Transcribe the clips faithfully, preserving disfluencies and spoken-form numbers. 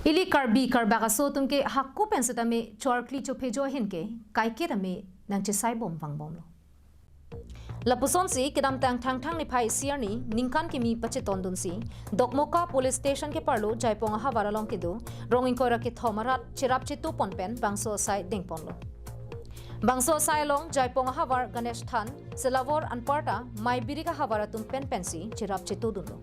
Ili Karbi Karbak aso atum ke hako pen setame chorkli chophejo ahin ke kaike tame nangchesaibom vangbomlo. Lapusonsi kedamtang Thangthang niphai isi arni ningkan kimi pachetondunsi Dokmoka Police Station keparlo Jaipong ahavar along kedo rong ingkoi ra kethom arat cherap chetupon pen bangso asai dengponlo. Bangso asai along Jaipong ahavar Ganesh Than, Selavor anparta Maibirik ahavar atum pen pensi cherap chetudunlo.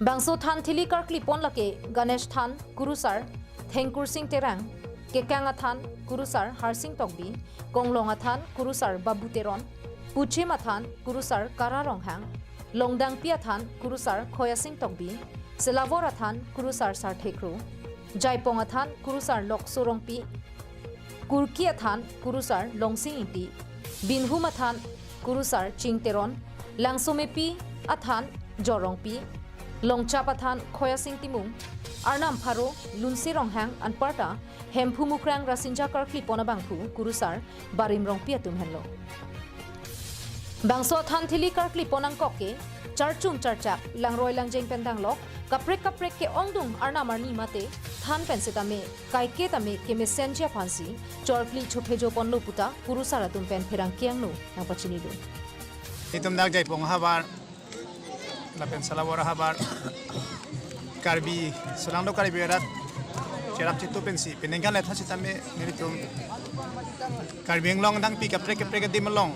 Bangso than thili karklipon lake Ganesh Than Kurusar Thengkursing Terang, Kekang athan Kurusar Harsing Tokbi, Konglong athan Kurusar Babu Teron, Puchim athan Kurusar Kara Ronghang, Longdangpi athan Kurusar Khoyasing Tokbi, Selavor athan Kurusar Sarthekro, Jaipong athan Kurusar Lokso Rongpi, Kurki athan Kurusar Longsing Ingti, Binhum athan Kurusar Ching Teron, Langsomepi athan Jorongpi, Longchap athan Khoyasing Timung, Arnam Pharo, Lunsi Ronghang anparta Hemphu Mukrang Rasinja karklipon abangphu Kurusar Barim Rongpi atum henlo. Bangso athan thili karklipon angkok ke charchum charchak, langroi langjeng pen danglok, kaprek kaprek ke-ongdung arnam arni mate than pen setame kaike tame kemesenji aphansi chorkli chophejoponlo puta Kurusar atum pen pherangke angno nangpachinidun. Itum dak Jaipong ahavar lapen Selavor ahavar Karbi, solangdo Karbi arat cherap chetu pensi peningkan letha setame nelitum Karbi Anglong dangpi kaprek kaprek adim along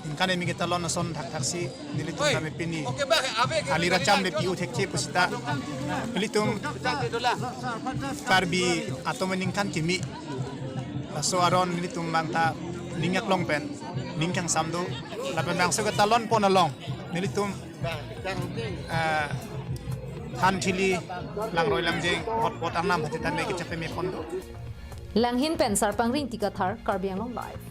ningkan kimi ketalon ason thakthaksi nelitum tame pini ali racham le piu thekche pusita nelitum Karbi atum ningkan kimi laso aron nelitum bangta ning aklong pen ning kangsam do lapen bangso ketalonpon along nelitum, eh, than thili langroi langjeng hotpot arnam hati tame kechapemepon do. Langhin pen Sarpangri Ingti Kathar, Karbi Anglong Live.